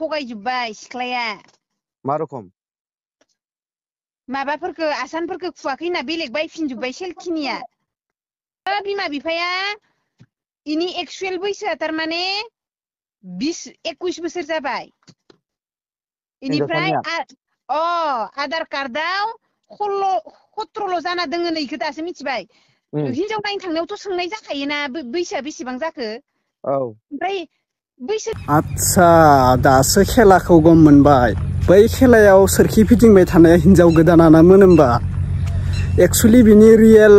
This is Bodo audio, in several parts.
थगायजोब्बाय सिख्लाया मा रखम माबाफोरखौ आसानफोरखौ खुवाखै होनना बेलेग बायफिनजोब्बाय सेलखिनिया बिमा बिफाया इनि एक्चुअल बैसोआ थारमाने 21 बोसोर जाबाय इनिफ्राय आधार कार्डआव 17 जाना दोङो नै इखो दासो मिथिबाय हिनजाव नायनो थांनायावथ' सोंनाय जाखायोना बैसोआ बेसेबां जाखो ओमफ्राय बैसो आच्छा दासो खेलाखौ गम मोनबाय बै खेलायाव सोरखि फिदिंबाय थानाया हिनजाव गोदानानामोन होनबा एक्चुअली बिनि रियेल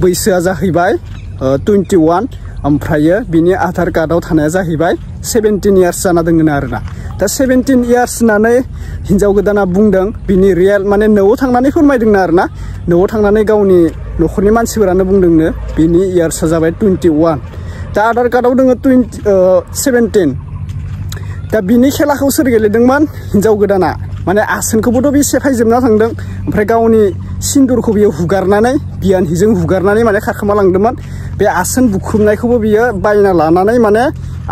बैसोआ जाहैबाय 21 ओमफ्रायो बिनि आधार कार्डआव थानाया जाहैबाय 17 इयार्स जाना दोङो आरोना दा 17 इयार्स होननानै हिनजाव गोदाना बुंदों बिनि रियेल माने न'आव थांनानै फोरमायदोंनो आरोना न'आव थांनानै गावनि न'खरनि मानसिफोरानो बुंदोंनो बिनि इयार्सआ जाबाय 21 दा आधार कार्डआव दोङो 17 दा बिनि खेलाखौ सोर गेलेदोंमोन हिनजाव गोदाना माने आसानखौबोथ' बे सेफायजोबना थांदों ओमफ्राय गावनि सिन्दुरखौ बियो हुगारनानै बियान हिजों हुगारनानै माने खारखोमा लांदोंमोन बे आसान बुख्रुबनायखौबो बियो बायना लानानै माने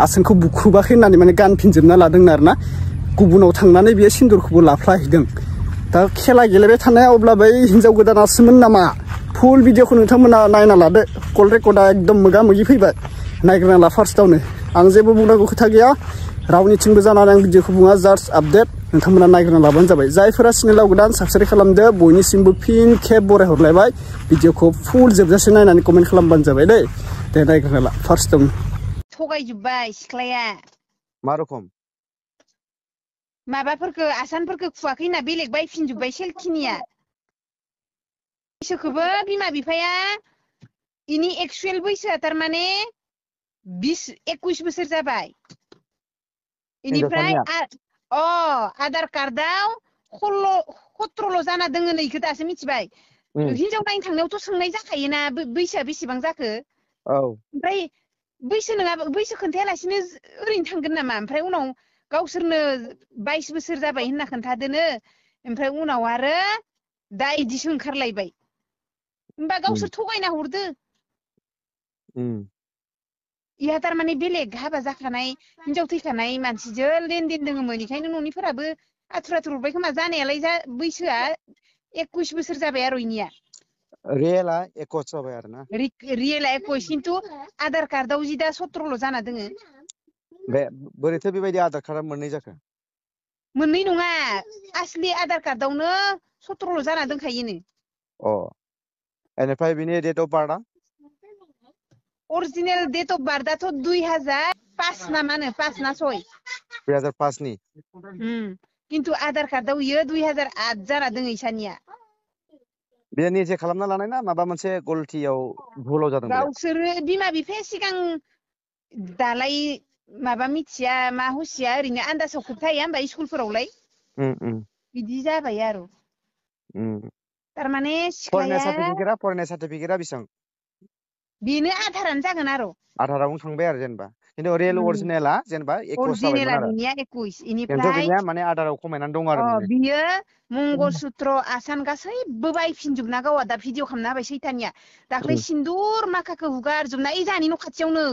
आसानखौ बुख्रुबाखै होननानै माने गानफिनजोबना लादों आरोना गुबुनाव थांनानै बियो सिन्दुरखौबो लाफ्लाहैदों दा खेला गेलेबाय थानाया अब्ला बै हिनजाव गोदानासोमोन नामा फुल भिडिअखौ नोंथांमोना नायना लादो कल रेकर्डआ एकदम मोगा मोगि फैबाय नायग्रोना ला फार्स्टआवनो आं जेबो बुंनांगौ खोथा गैया रावनिथिंबो जानानै आं भिडिअखौ बुङा जास्ट आपडेट नोंथांमोना नायग्रोना लाबानो जाबाय जायफोरा चेनेलाव गोदान साबस्क्राइब खालामदो बयनिसिमबो फिन खेब बराय हरलायबाय भिडिअखौ फुल जोबजासे नायनानै कमेन्ट खालामबानो जाबाय दे नायग्रोना ला फार्स्टआवनो थगायजोब्बाय सिख्लाया मा रखम माबाफोरखौ आसानफोरखौ खुवाखै होनना बेलेग बायफिनजोब्बाय सेलखिनिया बैसोखौबो बिमा बिफाया इनि एक्चुअल बैसोआ थारमाने 21 बोसोर जाबाय इनिफ्राय आधार कार्डआव 17 जाना दोङो नै इखो दासो मिथिबाय हिनजाव नायनो थांनायावथ' सोंनाय जाखायोना बैसोआ बेसेबां जाखो ओमफ्राय बैसो नङा बैसो खोन्थायालासिनो ओरैनो थांगोन नामा ओमफ्राय उनाव गावसोरनो 22 बोसोर जाबाय होनना खोन्थादोनो ओमफ्राय उनाव आरो दा इदिसो ओंखारलायबाय होमबा गावसोर थगायना हरदो इहा थारमाने बेलेग हाबा जाखानाय हिनजाव थैखानाय मानसिजों लेनदेन दोङोमोन इखायनो न'निफोराबो आथुर हरबाय खोमा जानायालाय बैसोआ 21 बोसोर जाबाय आरो इनिया रियेला 21 जाबाय आरोना रियेला 21 खिन्थु आधार कार्डआव जि दा 17 जाना दोङो बे बोरैथो बेबायदि आधार कार्डआ मोननै जाखो मोननै नङा आसलि आधार कार्डआवनो 17 जाना दोनखायोनो एनिफ्राय बिनि डेट अफ बार्थआ अरिजिनेल डेट अफ बार्थआथ' 2005 ना मानो 5 ना 6 2005 नि किन्तु आधार कार्डआव इयो 2008 जाना दोङो इसानिया बे निजे खालामना लानाय ना माबा मोनसे गलथियाव भुलाव जादों गावसोरो बिमा बिफाया सिगां दालाय माबा मिथिया मा हुसिया ओरैनो आन्दासाव खोबथाया होमबा स्कुलफोरावलाय बिदि जाबाय आरो थारमाने सिख्लाया फरायनाय सार्टिफिकेटआ बेसेबां बेनो आधारानो जागोन आरो आधारावनो थांबाय आरो जेनेबा खिन्थु रियेल अरिजिनेला जेनेबा 21 जाबायमोन आरो बिनिया 21 खिन्थु बिनिया माने आधाराव खमायनानै दं आरो बियो मंगलसूत्र आसान गासैबो बायफिनजोबना गावा दा भिडिअ खालामना होबाय सैथानिया दाख्लै सिन्दुर माखाखौ हुगारजोबना ओइ जाहानि न' खाथियावनो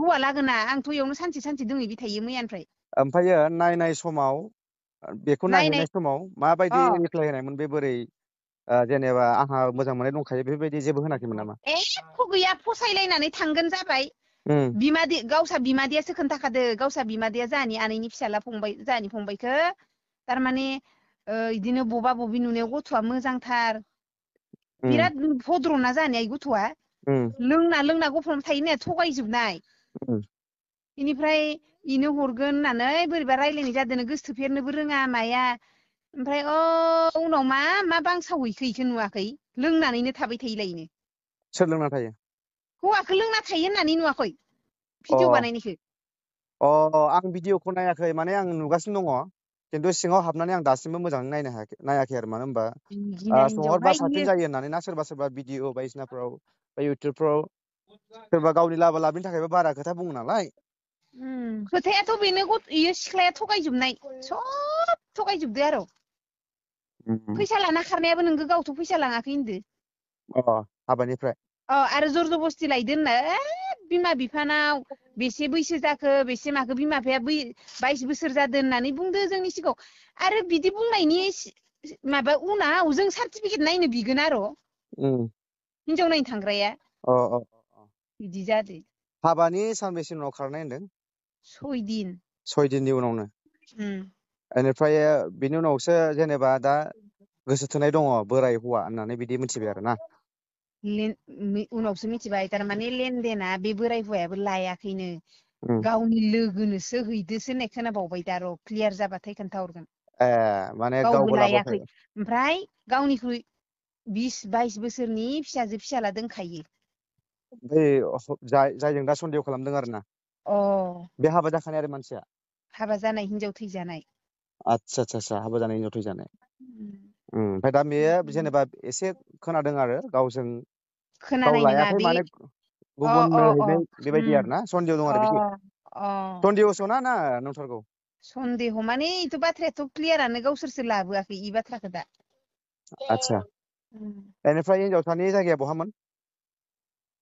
हौवा लागोना आंथ' इयावनो सानसे दोंहैबाय थायो मैयानिफ्राय ओमफ्रायो नायनाय समाव बेखौ नायहैनाय समाव माबायदि रिप्लाय होनायमोन बे बोरै जेनेबा आंहा मोजां मोननाय दंखायो बेफोरबायदि जेबो होनाखैमोन नामा एख' गैया फसायलायनानै थांगोन जाबाय बिमादै गावसा बिमादैयासो खोन्थाखादो गावसा बिमादैया जाहानि आनैनि फिसाला फंबाय जाहानि फंबायखो थारमाने इदिनो बबा बबि नुनायाव गथ'आ मोजांथार बिराद भद्रना जाहानिया गथ'आ लोंना गफ'ना थायो थगायजोबनाय बेनिफ्राय इनो हरगोन होननानै बोरैबा रायलायनाय जादों गोसोथोफेरनोबो रोङा माया ओमफ्राय उनाव मा बांसावहैखो इखो नुवाखै लोंनानैनो थाबाय थायोलायनो सोर लोंना थायो हौवाखौ लोंना थायो होननानै नुवाखै भिडिअ बानायनायखौ आं भिडिअखौ नायाखै माने आं नुगासिनो दङ खिन्थु सिङाव हाबनानै आं दासिमबो मोजाङै नायाखै आरो मानो होनबा सोंहरबा साबसिन जायो होननानै ना सोरबा भिडिअ बायदिसिनाफ्राव बा इउटुबफ्राव सोरबा गावनि लाबा लाबनि थाखायबो बारा खोथा बुङो नालाय खोथायाथ' बेनो इयो सिख्लाया थगायजोबनाय सब थगायजोबदो आरो फैसा लाना खारनायाबो नोंगो गावथ' फैसा लाङाखै होनदो हाबानिफ्राय आरो जर जबस्ति लायदो होनना बिमा बिफानाव बेसे बैसो जाखो बेसे माखो बिमा बिफाया 22 बोसोर जादों होननानै बुंदो जोंनि सिगाङाव आरो बिदि बुंनायनि माबा उनाव जों सार्टिफिकेट नायनो बिगोन आरो हिनजाव नायनो थांग्राया बिदि जादो हाबानि सानबेसे उनाव खारनाय होनदों 6 दिन 6 दिननि उनावनो बेनिफ्राय बिनि उनावसो जेनेबा दा गोसो थोनाय दङ बोराय हौवा होननानै बिदि मिथिबाय आरो ना उनावसो मिथिबाय थारमाने लेनदेना बे बोराय हौवायाबो लायाखैनो गावनि लोगोनोसो हैदोसो होननाय खोनाबावबाय दा र' क्लियार जाबाथाय खोन्थाहरगोन माने गावबो गावबो लायाखै लाबोआखै ओमफ्राय गावनिख्रुइ 20-22 बोसोरनि फिसाजो फिसाला दोनखायो जायजों दा सन्देह खालामदों आरो ना बे हाबा जाखानाय आरो मानसिया हाबा जानाय हिनजाव थैजानाय आतसा हाबा जानाय हिनजाव थैजानाय ओमफ्राय दा बेयो जेनेबा एसे खोनादों आरो गावजों गाव खोनानाय नङा लायाखै बे माने गुबुननो हैनाय बेबायदि आरो ना सन्देह दं आरो बिदि सन्देहसोना ना नंथारगौ सन्देह माने इथ' बाथ्रायाथ' क्लियारानो गावसोरसो लाबोआखै इ बाथ्राखौ दा आतसा बेनिफ्राय हिनजावसानि जायगाया बहामोन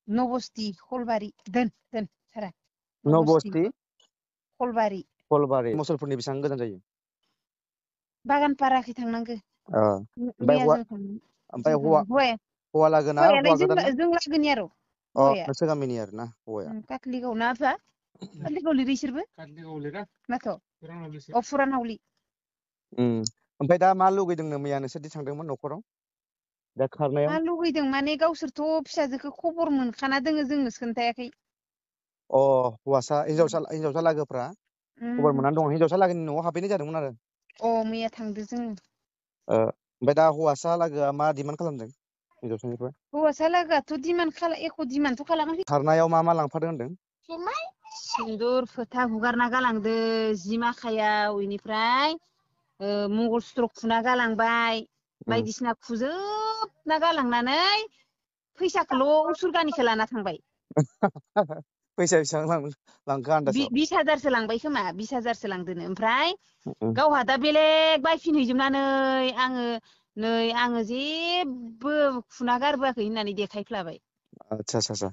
नबस्ति खलबारि दोन सारा नबस्ति खलबारि मुसलपुरनि बेसेबां गोजान जायो बागानपाराखै थांनांगौ मैया जों ओमफ्राय हौवा लागोना हौवायालाय हौवा गोदान ना जों लागोनि आरो हौवाया नोंसोर गामिनि आरो ना हौवाया काटलिगाव ना आफा काटलिगाव लिरो इसोरबो माथ' फुरानावलि ओमफ्राय दा मा लुगैदोंनो मैया नोंसोरदि थांदोंमोन न'खराव दा खारनायाव मा लुगैदों माने गावसोरथ' फिसाजोखौ खबर मोनखाना दोङो जोंनोसो खोन्थायाखै हौवासा हिनजावसा लागोफ्रा खबर मोननानै दङ हिनजावसा लागोनि न'आव हाबफैनाय जादोंमोन आरो मैया थांदो जोङो ओमफ्राय दा हौवासा लागोआ मा डिमान्ड खालामदों हिनजावसानिफ्राय हौवासा लागोआथ' एख' डिमान्डथ' खालामाखै खारनायाव मा लांफादों होनदों सिन्दुर फोथा हुगारना गालांदो जि माखायाव इनिफ्राय मंगलसूत्र खुना गालांबाय बायदिसिना खुजोबना गालांनानै फैसाखौल' उसुरगानिखौ लाना थांबाय फैसा बेसेबां लांखो आन्दासाव 20,000सो लांबाय खोमा 20,000सो लांदोनो ओमफ्राय गावहा दा बेलेग बायफिनहैजोबनानै आङो जेबो खुना गारबोआखै होननानै देखायफ्लाबाय आतसा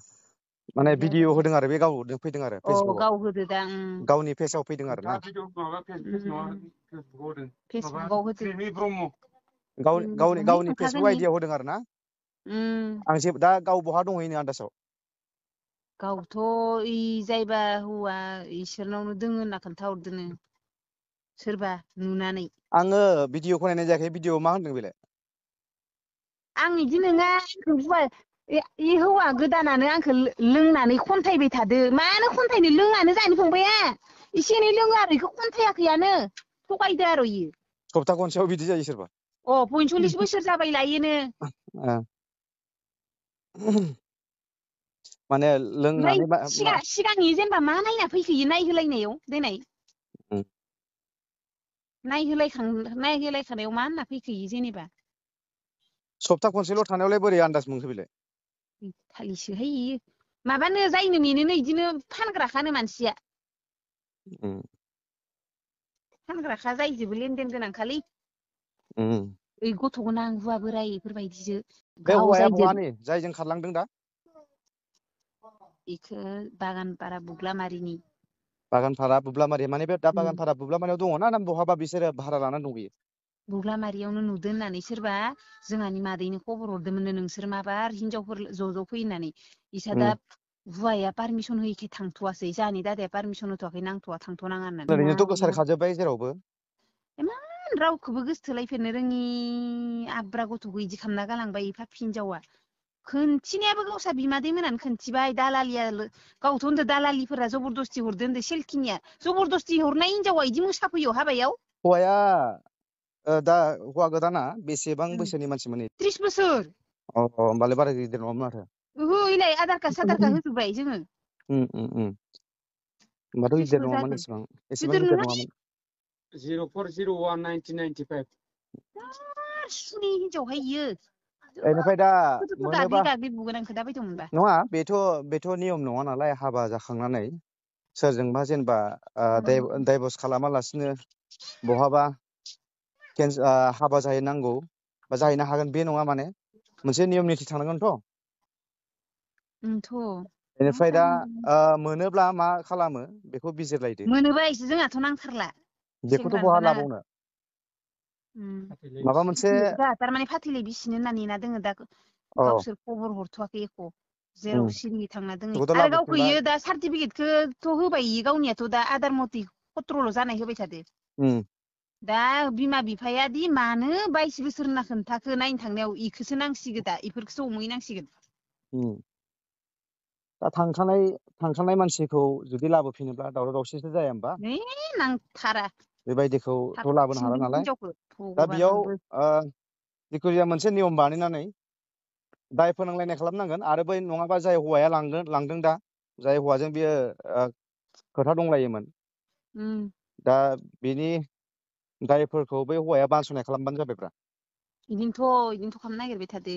माने भिडिअ होदों आरो बे गाव फैदों आरो फेसबुकआव गाव होदो दा गावनि पेजाव फैदों आरो ना फेसबुकआव होदो गावनि फेसबुक आइडियाव होदों आरो ना आं दा गाव बहा दंहैनो आन्दासाव गावथ' जायबा हौवा इसोरनावनो दोङो होनना खोन्थाहरदोनो सोरबा नुनानै आङो भिडिअखौ नायनाय जायाखै भिडिअ मा होनदों बेलाय आं इदि नङा इ हौवा गोदानानो आंखौ लोंनानै खन्थायबाय थादो मानो खन्थायनो लोङानो जानो फंबाया एसे एनै लोङो आरो इखौ खन्थायाखैयानो थगायदो आरो इयो सप्ता खनसेयाव बिदि जायो सोरबा 45 बोसोर जाबाय लायोनो माने लोंनानै ओमफ्राय सिगांनि जेनेबा मा नायना फैखोयो नायहोलायनायाव देनाय नायहोलायखानायाव मा होनना फैखोयो जेनेबा सप्ता खनसेल' थानायावलाय बोरै आन्दाज मोनखो बेलाय खालिसोहाय इयो माबानो जायनो मेनोनो इदिनो फानग्राखानो मानसिया फानग्राखा जायजोबो लेनदेन गोनांखालै ओइ गथ' गोनां हौवा बोराय इफोरबायदिसो बे हौवाया बहानि जायजों खारलांदों दा इखो बागानपारा बुग्लामारिनि बागानपारा बुब्लामारि माने बे दा बागानपारा बुब्लामारियाव दङ ना बहाबा बिसोरो भारा लानानै दंहैयो बुग्लामारियावनो नुदो होननानै सोरबा जोंहानि मादैनो खबर हरदोंमोननो नोंसोर माबार हिनजावफोर ज' फै होननानै इसा दा हौवाया पारमिसन होयिखाय थांथ'वासै जाहानि दादाया पारमिसन होथ'वाखै नांथ'वा थांथ'नाङा होननानै ओरैनोथ' गोसारखाजोब्बाय जेरावबो इमान रावखौबो गोसथोलायफेरनो रोङि आब्रा गथ'खौ इदि खालामना गालांबाय पापि हिनजावा खोनथिनायाबो गावसा बिमादै मोनानो खोनथिबाय दालालिया गावथ' होनदो दालालिफोरा जबरदस्ति हरदो होनदो सेलखिनिया जबरदस्ति हरनाय हिनजावा इदि मोसाफैयो हाबायाव हौवाया दा हौवा गोदाना बेसेबां बैसोनि मानसिमोन 30 बोसोर होमबालाय बारा गिदिर नङामोन माथो इलाय आधार कार्ड साधार कार्ड होजोब्बाय जोङो होमबाथ' गिदिर नङामोन एसेबां गिदिर नङामोन 04011995 सुनि हिनजावहाय इयो बेनिफ्राय दा मोनोबा गाग्लि बुगोन आं खोन्थाबायदोंमोनबा नङा बेथ' नियम नङा नालाय हाबा जाखांनानै सोरजोंबा जेनेबा डाइभर्स खालामालासिनो बहाबा हाबा जाहैनांगौ बा जाहैनो हागोन बे नङा माने मोनसे नियम निथि थानांगोनथ' बेनिफ्राय दा मोनोब्ला मा खालामो बेखौ बिजिरलायदो। मोनोबा एसे जोंहाथ' नांथारला। बेखौथ' बहा लाबावनो माबा मोनसे थारमाने फाथैलाय बिसिनो होनना नेना दोङो दा गावसोर खबर हरथ'वाखै एख' जेराव सिरि थांना दोङो आरो गावखौ इयो दा सार्टिफिकेटखौथ' होबाय इयो गावनियाथ' दा आदार मथि पत्रल' जानाय होबाय थादो दा बिमा बिफाया दि मानो 22 बोसोर होनना खोन्थाखो नायनो थांनायाव इखोसो नांसिगोन दा इफोरखौसो हमहैनांसिगोन। दा थांखानाय मानसिखौ जुदि लाबोफिनोब्ला दावराव दावसिसो जाया होमबा? नांथारा बेबायदिखौथ' लाबोनो हाला नालाय दा बेयाव जिखुनु मोनसे नियम बानायनानै दाय फोनांलायनाय खालामनांगोन आरो बै नङाबा जाय हौवाया लांदों दा जाय हौवाजों बियो खोथा दंलायोमोन दा बिनि दायफोरखौ बै हौवाया बानस'नाय खालामबानो जाबायब्रा। इदिनोथ' खालामनो नागिरबाय थादो।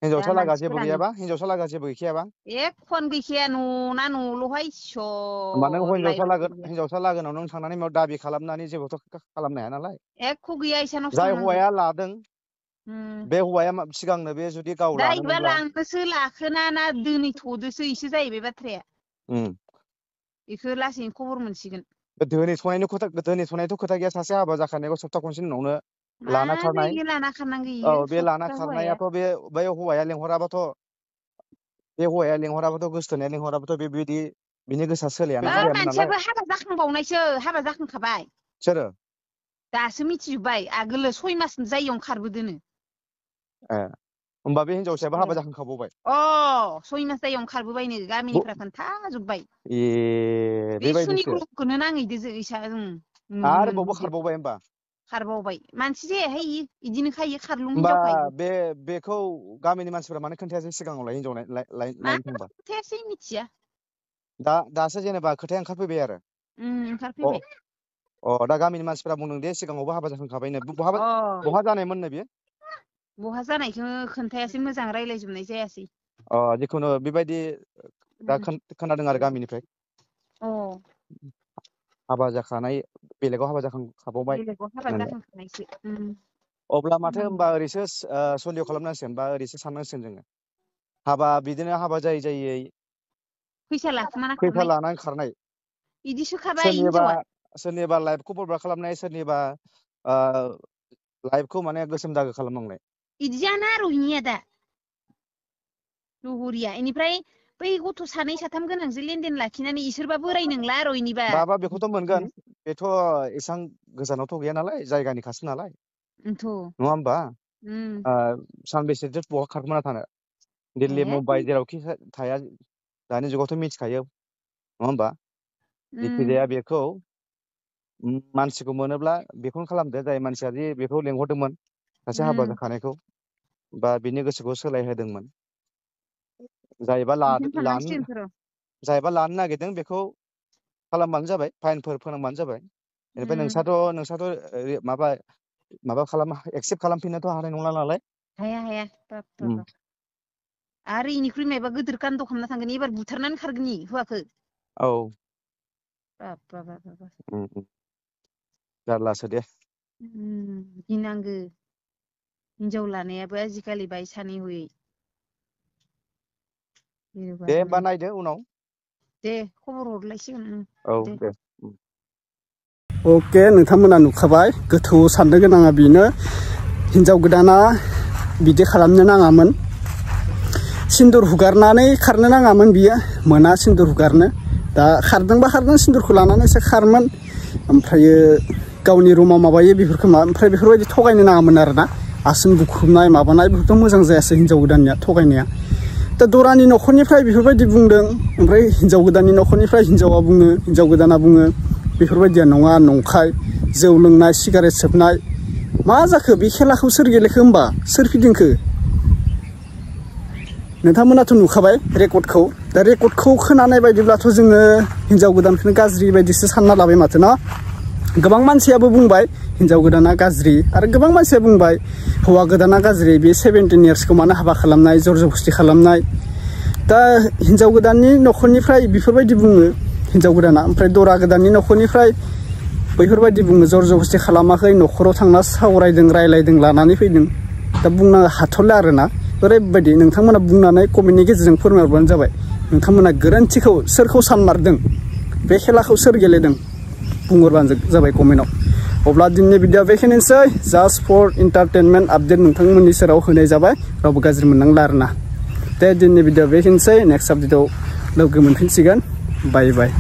हिनजावसा लागा जेबो गैयाबा हिनजावसा लागा जेबो गैखायाबा एखन गैखाया न'ना न'ल'हाय हिनजावसा लागोनाव नों थांनानै माव दाबि खालामनानै जेबोथ' खालामनो हाया नालाय एख' गैया इसानावसो जाय थांनांगौ। हौवाया लादों बे हौवाया सिगांनो बे जुदि गाव लादोंमोनब्ला लांनोसो लाखोना ना दोनैथ'दोसो इसो जाहैबाय बाथ्राया। इखो लासैनो खबर मोनसिगोन। दोनैथ'नायथ' खोथा गैया सासे हाबा जाखानायखौ सप्ता खनसेनि उनावनो लाना खारनाय बे लाना खारनायाथ' बै हौवाया लेंहराबाथ' गोसथोनाया लेंहराबाथ' बेबायदि बिनि गोसोआ सोलायाना जायामोन नालाय। मानसियाबो हाबा जाखांबावनायसो हाबा जाखांखाबाय। सोरो? दासो मिथिजोब्बाय आगोलो 6 मास जायियावनो खारबोदोनो। होमबा बे हिनजावसायाबो हाबा जाखांखाबावबाय? 6 मास जायियावनो खारबोबायनो गामिनिफ्रा खोन्थाजोब्बाय। बे बेबायदिसो सुनिग्रहखौनो नाङैदो आरोबावबो खारबावबाय होमबा? खारबावबाय मानसि जायाहाय इदिनो खायो खारलुं होमबा हिनजावखायो। बेखौ गामिनि मानसिफोरा मानो खोन्थायासै सिगाङावलाय हिनजाव लायनो थांबा? खोन्थायासै मिथिया। दासो जेनेबा खोथाया ओंखारफैबाय आरो। ओंखारफैबाय। दा गामिनि मानसिफोरा बुंदों दे सिगाङावबो हाबा जाखांखाबायनो बहा जानायमोननो बियो? बहा जानायखौ खोन्थायासै मोजां रायज्लायजोबनाय जायासै। जिखुनु बेबायदि दा खोनादों आरो गामिनिफ्राय। हाबा जाखानाय बेलेगाव हाबा जाखांखाबावबाय होननानै। अब्ला माथो होनबा ओरैसो सन्देह खालामनांसिगोन बा ओरैसो साननांसिगोन जोङो बिदिनो हाबा जायै फैसा लानानै खारनाय सोरनिबा लाइफखौ बरबाद खालामनाय सोरनिबा लाइफखौ माने गोसोम दागो खालामनांनाय। इदियानो आरो इनिया दा लहरिया इनिफ्राय बै गथ' 2 3 गोनांजों लेनदेन लाखिनानै इसोरबा बोराय नंला आरो इनिबा। बेखौथ' मोनगोन बेथ' एसां गोजानावथ' गैया नालाय जायगानि खासो नालाय। नङा होमबा? सानबेसेथो बहा खारखोमाना थानो दिल्ली मुम्बाइ जेरावखि थाया दानि जुगावथ' मिथिखायो नङा होमबा? जिखिजाया बेखौ मानसिखौ मोनोब्ला बेखौनो खालामदो जाय मानसिया जे बेखौ लेंहरदोंमोन सासे हाबा जाखानायखौ बा बिनि गोसोखौ सोलायहोदोंमोन जायबा लानो नागिरदों बेखौ खालामबानो जाबाय फाइनफोर फोनांबानो जाबाय। बेनिफ्राय नोंसाथ' एक्सेप्ट खालामफिननोथ' हानाय नंला नालाय। हाया आरो इनिख्रुइ मायबा गिदिर कान्द' खालामना थांगोन एबार बुथारनानै खारगोन हौवाखौ। जारलासो दे। गिनांगो हिनजाव लानायाबो आजिखालि बायसानि हयै। दे होमबा नायदो उनाव। दे खबर हरलायसिगोन दे। अके नोंथांमोना नुखाबाय गोथौ साननो गोनाङा बेनो हिनजाव गोदाना बिदि खालामनो नाङामोन सिन्दुर हुगारनानै खारनो नाङामोन बियो मोना सिन्दुर हुगारनो दा खारदोंबा खारदों सिन्दुरखौ लानानैसो खारमोन ओमफ्रायो गावनि रुमाव माबायो बेफोरखौ ओमफ्राय बेफोरबायदि थगायनो नाङामोन आरोना आसिन बुख्रुबनाय माबानाय बेफोरथ' मोजां जायासै हिनजाव गोदाननिया थगायनाया दा दरानि न'खरनिफ्राय बेफोरबायदि बुंदों ओमफ्राय हिनजाव गोदाननि न'खरनिफ्राय हिनजाव गोदाना बुङो बेफोरबायदिया नङा नंखाय जौ लोंनाय सिगारेट सोबनाय मा जाखो बे खेलाखौ सोर गेलेखो होमबा सोर फिदिंखो नोंथांमोनाथ' नुखाबाय रेकर्डखौ दा रेकर्डखौ खोनानाय बायदिब्लाथ' जोङो हिनजाव गोदानखौनो गाज्रि बायदिसो सानना लाबाय माथो ना गोबां मानसियाबो बुंबाय हिनजाव गोदाना गाज्रि आरो गोबां मानसिया बुंबाय हौवा गोदाना गाज्रि बे 17 इयार्सखौ मानो हाबा खालामनाय जरजबस्ति खालामनाय दा हिनजाव गोदाननि न'खरनिफ्राय बेफोरबायदि बुङो हिनजाव गोदाना ओमफ्राय दरा गोदाननि न'खरनिफ्राय बैफोरबायदि बुङो जरजबस्ति खालामाखै न'खराव थांना सावरायदों रायलायदों लानानै फैदों दा बुंनो हाथ'ला आरोना ओरैबायदि नोंथांमोना बुंनानै कमेन्टनि गेजेरजों फोरमायहरबानो जाबाय नोंथांमोना गोरोन्थिखौ सोरखौ सानमारदों बे खेलाखौ सोर गेलेदों बुंहरबानो जाबाय कमेन्टआव अब्ला दिनैनि भिडिअ बेखिनिसै जास्ट फर एन्टारटेनमेन्ट आपडेट नोंथांमोननि सेराव होनाय जाबाय रावबो गाज्रि मोननांला आरोना दे दिनैनि भिडिअ बेखिनिसै नेक्स्ट आपडेटआव लोगो मोनफिनसिगोन बाय बाय